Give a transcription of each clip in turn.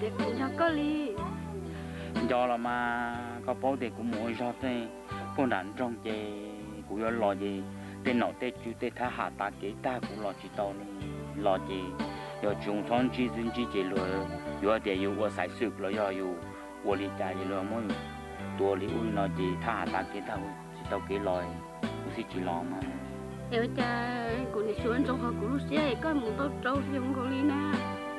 Nco koj li. Nco los mas koj paub tias kuv mus ua zog tej puag nram nroog ces kuv yuav los ces tej nom tej tswv tej thab ham tav kev tag kuv los tsis tau li. Los ces yog tsis zoo txhob ntsib xwb, ntsib ces luag yuav tias yus ua xaiv xwm los yog yus ua li cas ces luag muab yus tua li ub li no ces thab ham tav kev tag kuv tsis tau kev los, kuv thiaj tsis los mas. Es ua cas kuv niam xyuas ntsoov hauv kuv lub siab es koj mus tau rau xyoo nkaus li na,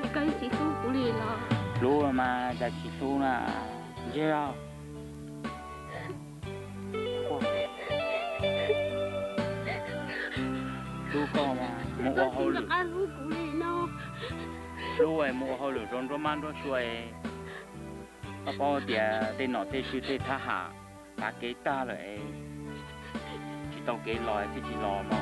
es koj yeej tsis hlub kuv li los? Hlub mas cas tsis hlub na, ntshe yog hlub koj mas mus ua hauj lwm, hlub mus ua hauj lwm rau nruab mab nruab sua, koj paub tias tej nom tej tswv tej thab ham tav kev tag lawm es tsis tau kev los thiaj tsis los no.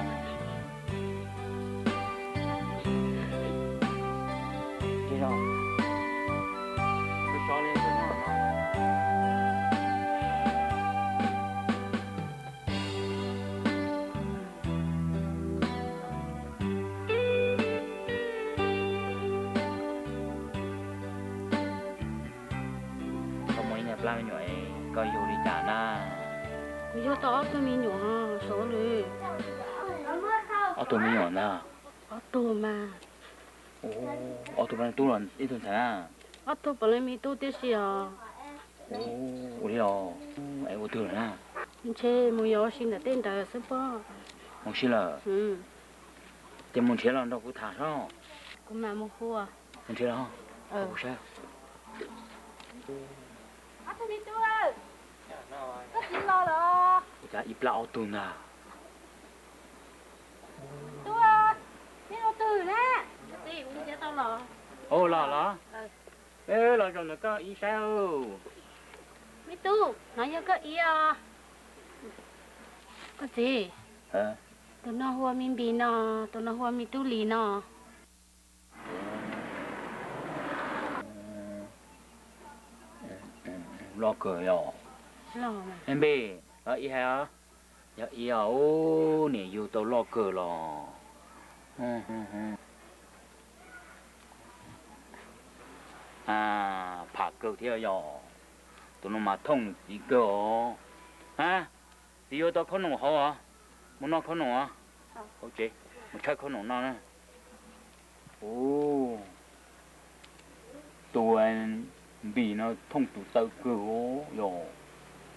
Koj muaj ib niag plab me nyuam, koj yug li cas na? Kuv yug tau ob tug me nyuam sov li. Ob tug me nyuam ntag? Ob tug mas. Ob tug me tub los ib tug ntxhais na? Ob tug puav leej me tub tib si os. Ua li os, es ua twg lawm na? Ntshe mus yuav ua si ntawm tej ntawd xwb pob. Mus si lawm? Ces mus nrhiav los nrog kuv tham sob. Kuv mam mus hu. Mus nrhiav los. Kuv saib. Ob tug me tub, koj txiv los los? Ua cas ib plab ob tug ntag? Tub, neb ua twg na? Ua los los? Los zaum ntawm koj ib saib. Me tub, no yog koj ib os. Koj txiv, tus no hu ua Me Npis no, tus no hu ua Me Tub Lis no. Loj kawg yog. Me Npis, yog ib hais, yog ib os, niam yug tau loj kawg los. Pham kawg thiab yog. Tus no mas thooj nws txiv kawg os. Ha, txiv yuav tau khaub noom hauv os. Mus noj khaub noom os. Hauv tsev, mus tshawb khaub noom noj na. Tus Npis no thooj tus taw kawg yog.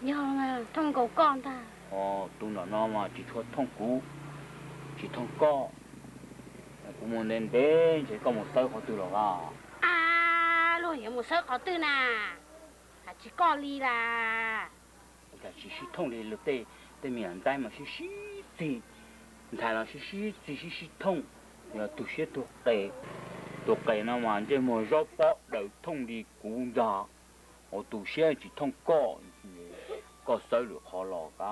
Yog mas thooj nkaus koj ntag. Tus nram no mas tsis tshua thooj kuv, tsis thooj koj. Kuv mus ntev ntev ntshe koj mus xawb qhov twg los as? A, luag yuav mus xawb qhov twg na? Tsis koj li las. Ua cas tsis sib thooj li lawv tej, tej me nyuam ntxhais mas sib sib txig, ntxhais los sib sib txig sib sib thooj, yog tu siab tuag qe. Tus qe no mas ntsej muag zaub pob daws thooj li kuv ntag, ua tu siab tsis thooj koj, koj xawb lwm qhov los as.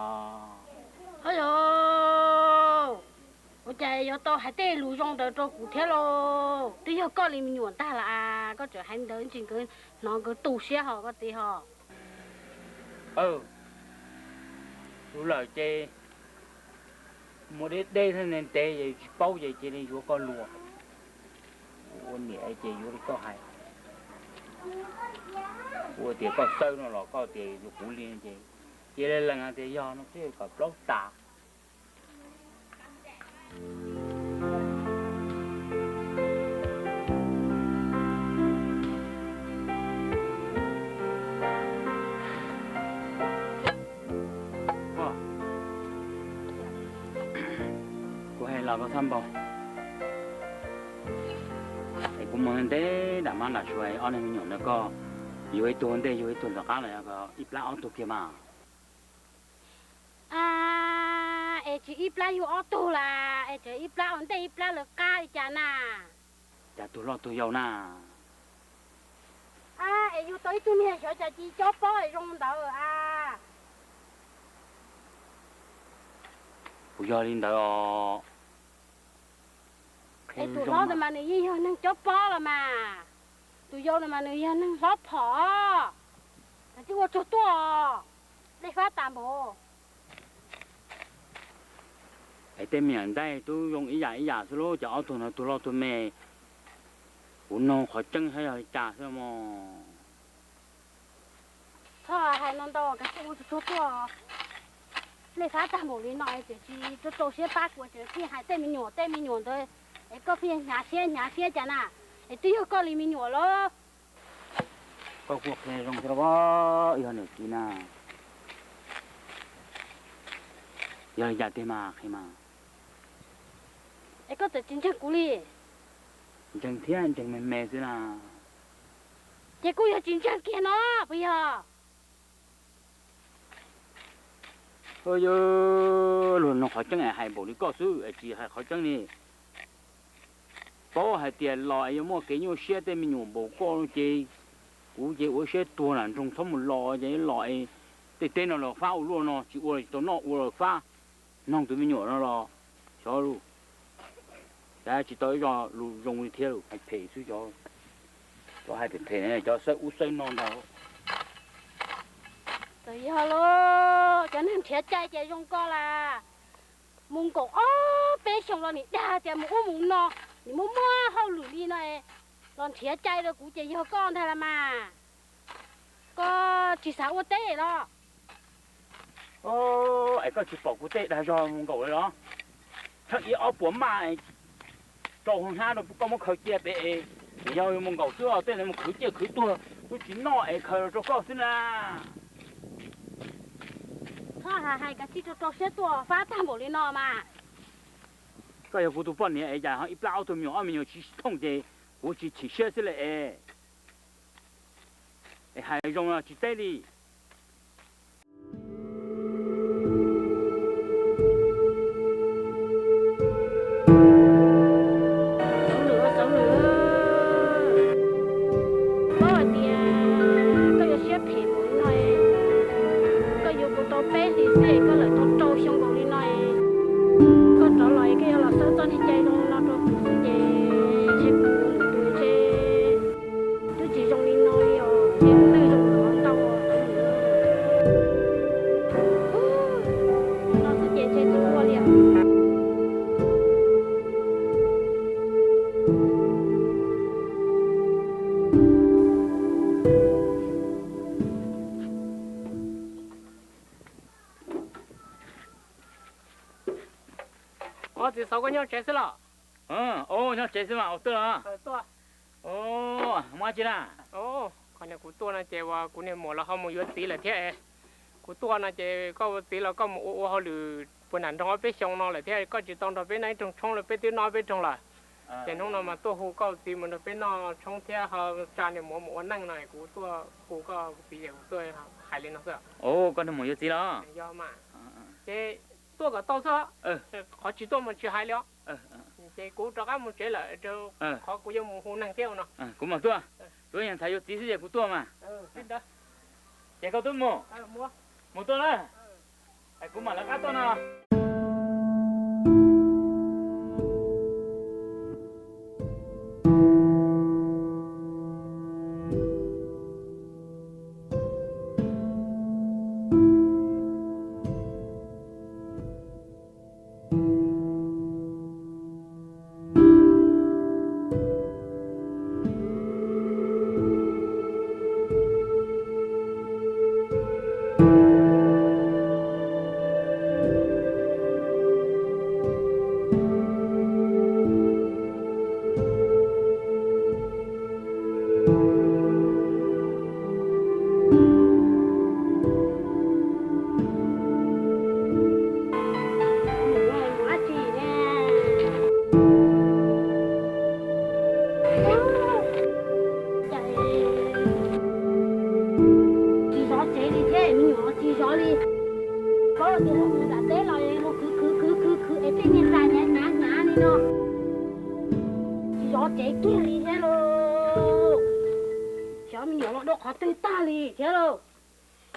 Ua cas yuav tau hais tej lus zoo ntawd rau kuv thiab lauj? Twb yog koj li me nyuam ntag las as, koj tseem hais ntawd ntsis nkawd hnov nkawd tu siab ho koj txiv ho. Aw, lawm ces mus deb deb thiab ntev ntev es tsis paub ces cia li yuav koj luag. Ua niam ces yuav li koj hais. Ua tias koj xawb no los koj tias yuav kuv li ces cia li lees hais tias yog no xwb kom plaub tas. Kuv hais los koj txhob npau. Es kuv mus ntev nram mab nram suav, ob niag me nyuam ntawd koj yuav ib tug ntej yuav ib tug tom qab los yog ib plab ob tug kiag mas? A, es tsis ib plab yug ob tug las, es tseem ib plab ua ntej ib plab lawv qab li cas na? Cas tug loj tug yau na? A, es yug tau ib tug niag xyov cas cia cob pob zoo ntawd a. Kuv yog li ntawd os. Es tus hlob ntawd mas nws yeej yog neeg cob pob los mas, tus yau ntawd mas nws yog neeg hlob phom. Tsis ua tsuag tuaj, dej fab tas npaum. Es tej me nyuam ntxaij twb zoo ib yam ib yam xwb lauj, cas ob tug no tus loj tus me Kuv nug qhov tseeb saib yog li cas xwb mog. Txhob hais no ntau, kav tsij ua tsuag tsuag tuaj. Nej fab tag npaum li no es tseem tsis rau rau siab pab kuv, tseem pheej hais tej me nyuam tej me nyuam ntawd, es koj pheej hnyav siab hnyav siab cas na? Es twb yog koj li me nyuam los. Koj kuj qhia zoo thiab los, yog niam txiv na. Yog li cas tiag mas qhia mas. Es koj txawm tsis ntseeg kuv li. Ntseeg thiab ntseeg me me xwb na. Ces kuj yog tsis ntseeg kiag no puas yog? Luag nug qhov tseeb es hais npaum li koj xwb es tsis hais qhov tseeb li. Paub hais tias los es yuav muaj kev nyuaj siab tej me nyuam npaum koj ces kuv ces ua siab tuag lam nroog txhob mus los ces los es tej teb no los fab ua luaj no tsis ua tsis tau noj ua los fab. Noog tus me nyuam no los xyov lus, cas tsis tau ib zog lus zoo li thiab, hais phem xwb cov, cov hais phem phem cov xawb ub xawb no ntag. Txawm yog los cov neeg nrhiav cai ces zoo koj las, mus nkaum ob peb xyoos los nim dag tias mus ub mus no, nim muaj muaj hauj lwm li no los nrhiav cai rau kuv ces yog koj ntag las mas. Koj tsis xav ua teb los? Es koj tsis pom kuv tej dag zog mus nkaum li los? Tsheej ib ob puas maj rau hauv hnab rau koj muab khaws cia pem es, yog mus nkaum xwb os, tej ntawd mus khwv ciaj khwv tuag twb tsis noj es khaws los rau koj xwb na. Txhob hais hais kav tsij rau rau siab tuaj, fab tag npaum li no mas. Koj yog kuv tus poj niam es cas ho ib plab ob tug me nyuam ob me nyuam tsis thooj ces kuv tsis chim siab xwb li es. Es hais zoo los tsis teb li. Xeev Lwm, Xeev Lwm, paub hais tias koj yuav siab phem npaum li no, koj yuav kuv tau peb hlis xwb es koj lawm tau rau xyoo nkaus li no. Koj rov los es koj yuav los xawb txoj niag cai zoo no rau kuv xwb ces ntshe kuv tus ntshe twb tsis zoo li no li os, ntshe twb zoo qhov ntau os. No xwb ces ntshe tsis ua li os. Txiv xauv koj nyob tsev xwb los? Nyob tsev xwb mas, ua tuaj los? Muaj dab tsi na? Qhov niag kuv tuaj no ces uas kuv niag muam los ho mus yuav txiv lawm thiab. Kuv tuaj no ces koj ua txiv los koj mus ua ua hauj lwm puag nram nroog ob peb xyoo no lawm thiab, koj tsis tau nrog peb noj ib rooj tshoob los, peb twb noj peb rooj lawm. Ces hnub no mas tuaj hu koj txiv mus nrog peb noj tshoob thiab ho tsa niag muam mus ua neej no, kuv tuaj hu koj txiv es kuv tuaj hais li no xwb. Koj niag muam yuav txiv los? Yog mas. Ces tuaj kom tau xwb, qhov tsis tuaj mas tsis hais li os. Ces kuv rov qab mus tsev lawm, qhov kuv yuav mus hu neeg thiab no. Kuv mam tuaj, kuv yog ntxhais yuav txiv xwb ces kuv tuaj mas. Ces koj twb mus, mus tuaj na, kuv mam lawv qab tuaj no. Tsis zov tsev li thiab, me nyuam tsis zov li. Paub tias luag mus nram teb los luag khwv khwv khwv khwv khwv es tej niag ntxa hnyav hnyav hnyav li no. Tsis zov tsev kiag li thiab lauj. Xyov me nyuam los dua qhov twg tag li thiab lauj.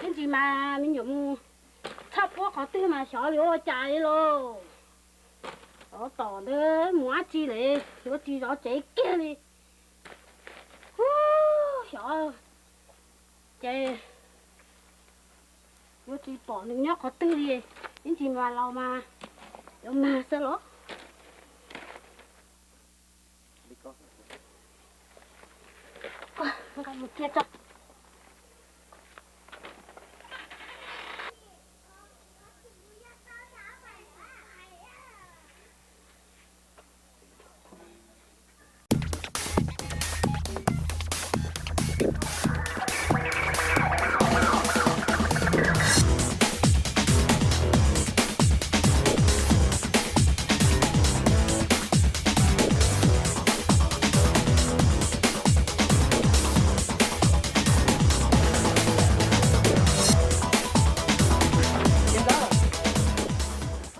Ib ntsis mas me nyuam mus txhaj puab qhov twg mas xyov li ua cas li lauj. Ov, tom ntawd mus dab tsi lawm, yuav tsis zov tsev kiag li. Hu, xyov ces yuav tsis pom nws nyob qhov twg li. Ib ntsis mas los mas yuav mag xwb los. Nqa mus cia tso.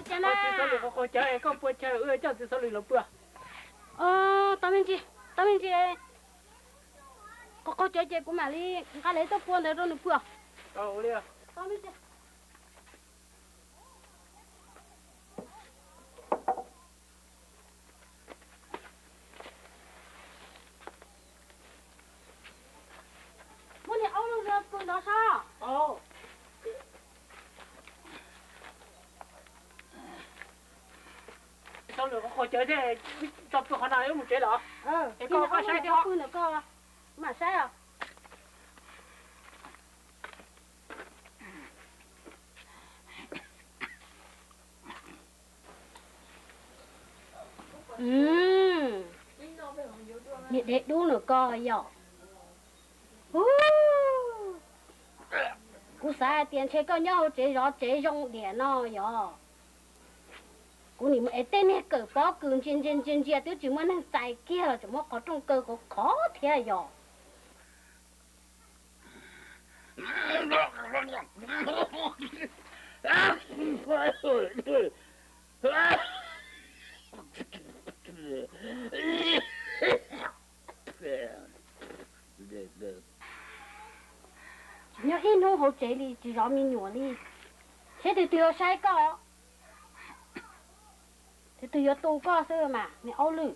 Txiv Xauv Lwm qhov qaug cawv es koj puas chaw wb coj Txiv Xauv Lwm los pw? Tau me ntsis, tau me ntsis. Qhov qaug cawv ces kuv mam li nqa lawv tuaj pua ntawd rau nws pw. Muab niag aub lug pw ntawd sab. Xauv Lwm qhov qaug cawv thiab, tso pw qhov no wb mus tsev lawm. Es koj pab saib thiab. Pw ntawm koj, kuv mam saib os. Niag dev dub no koj yom. Kuv xav hais tias ntshe koj nyob hauv tsev zov tsev zoo diam no yom. Kuv nim mus ev tej niag kawm pob kws ntsia ntsia ntsia ntsia twb tsis muaj neeg txais kiag los tseem muab qhov rooj kaw qhov qhov thiab yom. Tsis nyob ib hnub hauv tsev li, tsis zov me nyuam li. Seb tus twg yuav saib koj, tus twg yuav tu koj xwb mas niag aub lwj.